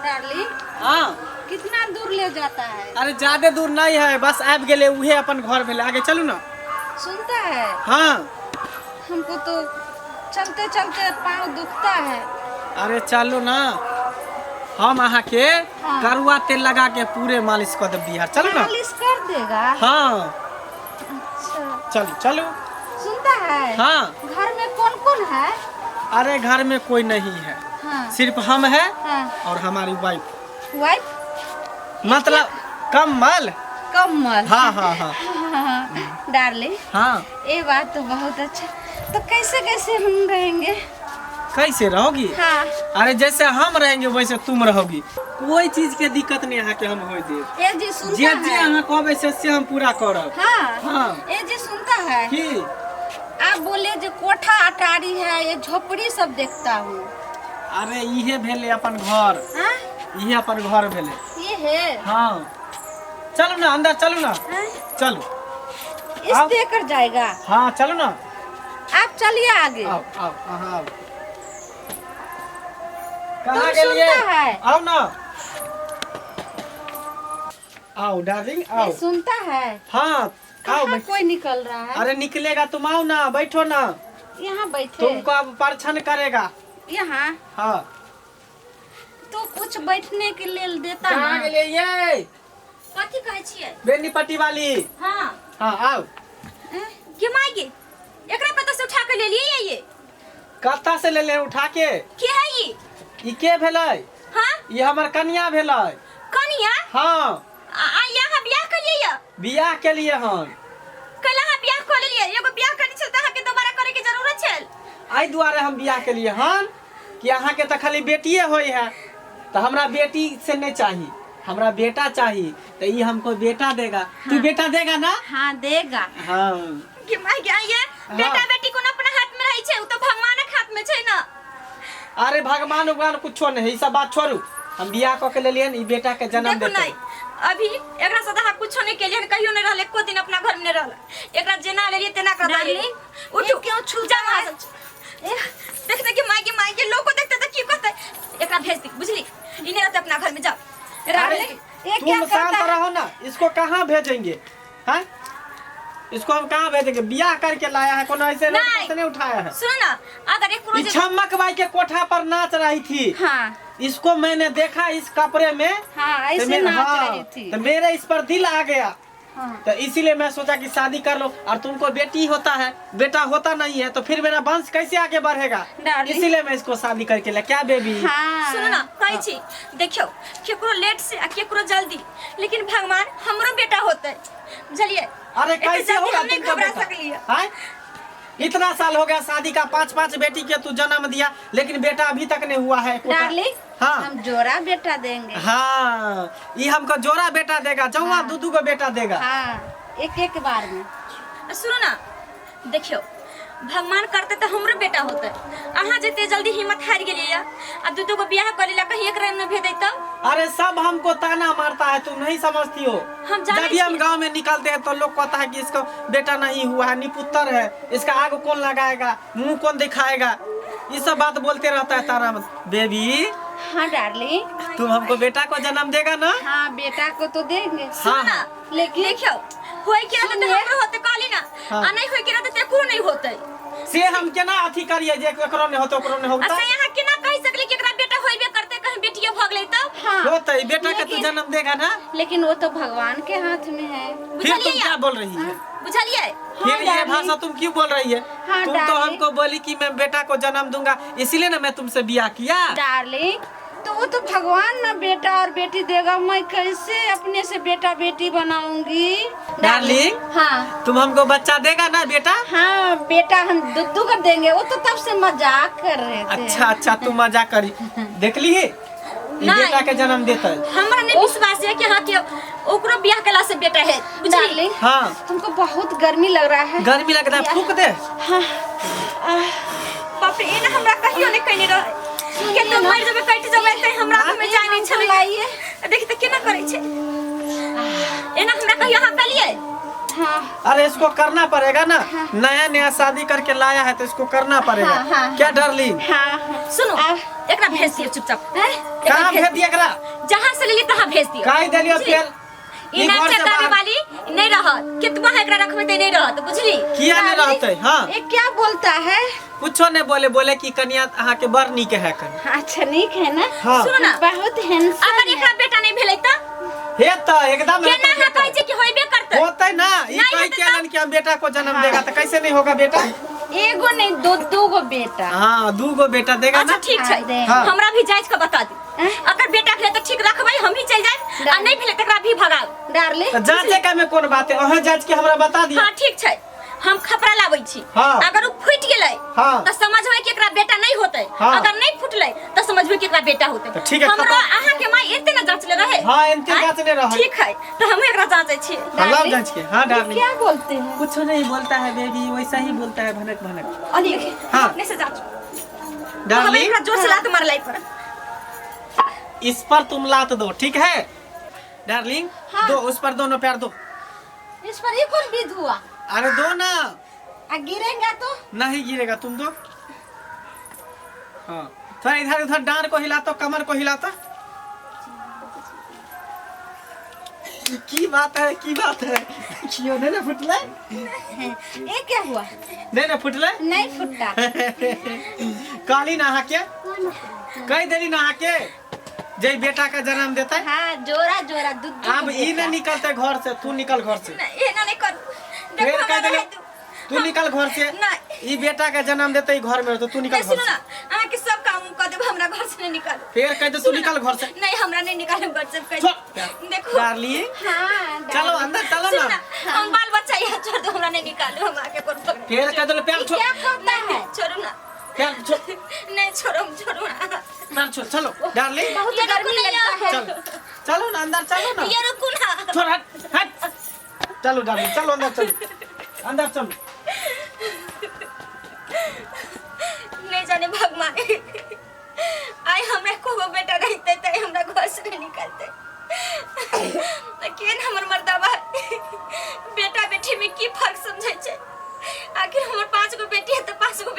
Darling, हाँ। कितना दूर ले जाता है? अरे ज्यादा दूर नहीं है, बस आबि गेलै, उहे अपन घर भेलै। आगे चलू ना। सुनता है? हाँ। हमको तो चलते चलते पाँव दुखता है। अरे चलू ना, हम अहाँ के हाँ। करुआ तेल लगा के पूरे मालिश कऽ देब बिहार। चलू ना। मालिश कर देगा? हाँ। अच्छा। चलू चलू। सुनता है? हाँ। घर में कौन कौन है? अरे घर में कोई नहीं है। हाँ। सिर्फ हम है। हाँ। और हमारी वाइफ। वाइफ? मतलब कमल। कमल। हाँ हाँ हाँ। हाँ, डार्लिंग। हाँ। ये बात तो बहुत अच्छा। तो कैसे कैसे हम रहेंगे? कैसे रहोगी? हाँ। अरे जैसे हम रहेंगे वैसे तुम रहोगी, कोई चीज के दिक्कत नहीं अहाँ के हम होय देब। ए जी सुनता जे जे है? अहाँ कहबै से हम पूरा करब। हाँ। हाँ। ए जी सुनता है? की? आप बोले जो कोठा अटारी है, ये झोपड़ी सब देखता हूँ। अरे इहे भेलै अपन घर। हाँ? इहे अपन घर भेलै। ये है? हाँ। चलू ना, अंदर चलू ना। हाँ? चलू। इस आओ। देकर जाएगा? हाँ चलू ना। आप चलिए आगे। आओ आओ, अहाँ आओ। तुम कहाँ गेलियै? सुनता है? आओ ना, आओ डार्लिंग आओ। ये सुनता है? हाँ आओ। कहाँ बैठ। कोई निकल रहा है? अरे निकलेगा, तुम आओ ना, बैठो ना। यहाँ बैठे? तुमको अब परछन करेगा। यहाँ? हाँ। तो कुछ बैठने के लिए देता कहाँ ना। गेलियै ये? कथी कहै छियै? बेनीपट्टी वाली। हाँ। हाँ आओ। के माय गे, एकरा कतऽ से उठा के लेलियै ये? कतऽ से लेले उठा के? के है ई? ई के भेलै? हाँ? ई हमर कनिया भेलै। कनिया? हाँ। आ यहाँ बियाह करियै या? बियाह के लिए हन। कल अहाँ बियाह कऽ लेलियै, एगो बियाह करने छल तऽ अहाँके दोबारा करे के जरूरत छल? एहि दुआरे हम बियाह के लिए हन कि अहाँके तऽ खाली बेटिए होइ है, तऽ हमरा बेटी से नहीं चाही, हमरा बेटा चाही। तऽ ई हमको बेटा देगा। तू बेटा देगा ना? हाँ देगा। हाँ। के माय गे, आइए। हाँ। बेटा बेटी कोनो अपना हाथ में रहै छै? उ तऽ भगवानक हाथ में छै ना। अरे भगवान उगवान कुछो नहीं, ई सब बात छोड़ू। हम बियाह कऽ के लेलियन, ई बेटा के जन्म देखू देतै। नहीं, अभी एकरा से तऽ अहाँ कुछो नहीं केलियै, कहियो नहीं रहल, एको दिन अपना घर में नहीं रहल। एकरा जेना लेलियै तेना कऽ डार्लिंग, देलियै। उठू। ये क्यों छूता जा वहाँ है? से। देखते कि माय के, माय के लोग को देखते तो की कहते? एकरा भेज दी, बुझली? ई नहीं रहते अपना घर में, जाओ। अरे, ये क्या तुम शांत करता है? रहो ना। इसको कहाँ भेजेंगे? हैं? इसको हम कहाँ भेजेंगे? बियाह करके लाया है, कोनो ऐसे नहीं। रोड पर से नहीं उठाया है। सुनो ना, अगर एक ई रोज छमक बाई के कोठा पर नाच रही थी। हाँ। इसको मैंने देखा इस कपड़े में। हाँ, तो ऐसे नाच हाँ, रही थी। तो मेरे इस पर दिल आ गया। हाँ। तो इसीलिए मैं सोचा कि शादी कर लो। और तुमको बेटी होता है, बेटा होता नहीं है, तो फिर मेरा वंश कैसे आगे बढ़ेगा? डार्लिंग। इसीलिए मैं इसको शादी करके लिया। क्या बेबी? हाँ। सुनो ना, कहै छी देखियौ, केकरो लेट से आ केकरो जल्दी, लेकिन भगवान हमरो बेटा होते, बुझलियै? अरे एते कैसे जल्दी होगा हम नहीं तुमका घबरा बेटा? सकलियै। हाँ? इतना साल हो गया शादी का, पांच पांच बेटी के तू जन्म दिया, लेकिन बेटा अभी तक नहीं हुआ है एकोटा। डार्लिंग, हाँ। हम जोड़ा बेटा देंगे। हाँ, ये हमको जोड़ा बेटा देगा, जौआ। हाँ। दू दू को बेटा देगा। हाँ, एक एक बार में। सुनो ना, देखियौ, भगवान करते तऽ हमरो बेटा होते। अहाँ जते जल्दी हिम्मत हारि गेलियै आ दू दू गो बियाह कऽ लेला, कहीं एकरा नहि भेजै तब? अरे सब हमको ताना मारता है, तुम नहीं समझती हो। हम जाने जब भी हम छियै। गांव में निकलते हैं तो लोग कहता है कि इसका बेटा नहीं हुआ है, निपुत्र है, इसका आग कौन लगाएगा, मुंह कौन दिखाएगा, ये सब बात बोलते रहता है ताना। बेबी। हाँ डार्लिंग। तुम हमको बेटा को जन्म देगा ना? हाँ, बेटा को तो देंगे। हाँ। ना। लेकिन देखियौ, होय के रहतै तऽ सुनिए। हमरो होते, कहली ना। हाँ। आ नहि होय के रहतै तऽ एकरो नहि होतै। से हम केना अथी करिए जे एकरो नहीं होते, ओकरो नहीं आ होता? से अहाँ केना कहि सकली कि एकरा बेटा होइबे करतै? कहीं बेटियो भऽ गेलै तब? हाँ। होते, बेटा के तू लेकिन- जन्म देगा ना? लेकिन वो तो भगवान के हाथ में है। फिर तुम बुझलियै? क्या बोल रही है? बुझलियै? फिर ये डार्लिंग। भाषा तुम क्यों बोल रही है? हाँ, तुम तो डार्लिंग। हमको बोली कि मैं बेटा को जन्म दूंगा, इसीलिए ना मैं तुमसे ब्याह किया। डार्लिंग, तो वो तो भगवान ना बेटा और बेटी देगा, मैं कैसे अपने से बेटा बेटी बनाऊंगी? डार्लिंग। हाँ। तुम हमको बच्चा देगा ना, बेटा? हाँ, बेटा हम दुद्दू कर देंगे। वो तो तब से मजाक कर रहे थे। अच्छा अच्छा, तू मजाक करी। देख ली, ई नहीं। बेटा के जन्म देता है। हमरा नहि विश्वास है कि अहाँ के ओकरो बियाह केला से बेटा है, बुझलियै? डार्लिंग, हाँ। तुमको बहुत गर्मी लग रहा है। गर्मी लग रहा है, फूक दे। हाँ, आह, बाप रे, एना हमरा कहियो नहि कहने रहै। केतो मरि जेबै, कटि जेबै, तै हमरा आगू में जाय नहि छलै। लाइए। देखी तऽ केना करै छै। एना हमरा कहियो अहाँ कहलियै? हाँ। हाँ। अरे इसको करना पड़ेगा ना। नया नया शादी करके लाया है तो इसको करना पड़ेगा। हाँ, हाँ। क्या डार्लिंग? हाँ हाँ। सुनो, आ- एकरा भेज दियो चुपचाप। हैं? एकरा कहाँ भेज भेज दिया एकरा? जहाँ से लेली तहाँ भेज दियो। काहे देलियो बुझली? फेर? ई ई घर नाचा से गावे बाहर- वाली नहीं रहत, केतबा एकरा रखबे ते नहीं रहत, बुझली? किया नहीं रहते? हाँ। ये क्या बोलता है? कुछो नहीं बोले, बोले कि कनिया अहाँ के बड़ नीक है कन। अच्छा नीक है ना? हाँ। सुनो ना। बहुत हैंडसम अगर है। एकरा बेटा नहीं भेलै त हे त एकदम केना हेतै अहाँ बेटा। कहै छै कि होइबे करतै? होतै ना, ई नहीं कहि हेतै के एलन कि हम बेटा को जन्म देगा तो कैसे नहीं होगा बेटा? एगो नहीं, दो दो गो बेटा। हाँ, दू गो बेटा देगा अच्छा ना। ठीक छै। हाँ, दे। हाँ। हमरा भी जांच के बता दी। हैं? अगर बेटा भेलै त ठीक रखबै, हम ही चलि जायब, आ नहीं भेलै त एकरा भी भगाब। डार्लिंग तो जांचे का में कोन बात है, अहाँ जांच के हमरा बता दिया। हाँ ठीक छै, हम खपरा लाबै छी। हाँ। अगर उ फूटि गेलै हाँ। त समझबै कि एकरा बेटा नहीं होतै। हाँ। अगर नहीं फूटलै त समझबै कि एकरा बेटा होतै। त ठीक है, हमरो खपरा- अहाँ के माई एते न जांचले रहे। हाँ, एते आँय? जांचले रहे। ठीक है, त हम एकरा जांचै छी। हाँ, लाओ जांच के। हाँ डार्लिंग। क्या बोलते हैं? कुछ नहीं बोलता है बेबी, वैसा ही बोलता है भनक भनक। अली हाँ। अपने से जांचू। हम डार्लिंग एकरा जोर से लात मारलै पर। इस पर तुम लात दो, ठीक है डार्लिंग? हाँ। दो उस पर, दोनों पैर दो। इस पर ये कौन विध हुआ? अरे दो ना। आ गिरेगा तो? नहीं गिरेगा, तुम दो। हाँ थोड़ा इधर उधर डांड को हिलातो, कमर को हिलातो। की बात है, की बात है, क्यों नहीं ना फुटले? ये क्या हुआ? नहीं ना फुटले? नहीं फुटा। कहली ना अहाँ के, कह देली ना अहाँ के जे बेटा का जन्म देते। हाँ जोरा जोरा दूध। अब ई ना निकलते घर से, तू निकल घर से। नहीं, एना नहीं करू। फिर देखो कह हमरा देली रहै दू। तू निकल घर से। नहीं। ई बेटा का जन्म देते ई घर में, तो तू निकल नहीं घर सुनो से। ना, अहाँ के सब काम कऽ देब, हमरा घर से नहीं निकालू। फिर कह दे तू निकल घर से। नहीं, हमरा नहीं निकालू घर से, कह छोड़। देखो। डार्लिंग हाँ चलो अंदर चलो सुनो ना। ना, हम बाल बच्चा यहाँ छोड़ दो, हमरा नहीं निकालू, हम आके कोन पकड़। फिर कह दे पैर छोड़। क्या करता है? छोड़ू ना। पैर छोड़। नहीं छोड़ो, हम छोड़ू ना। पैर छोड़, चलो डार्लिंग। बहुत ये रुकू गर्मी ना लगता है। चलो चलो ना अंदर चलो ना। ये रुकू ना। छोड़, हट हट। चलो डार्लिंग चलो अंदर चलो, अंदर चलो। नहीं जाने भगवान, आइ हमरा को बेटा रहते त हमरा घर से नहीं निकलते। त केन हमर मर्दाबा बेटा बेटी में की फर्क समझै छै? आखिर हमर 5 गो बेटी है त 5 गो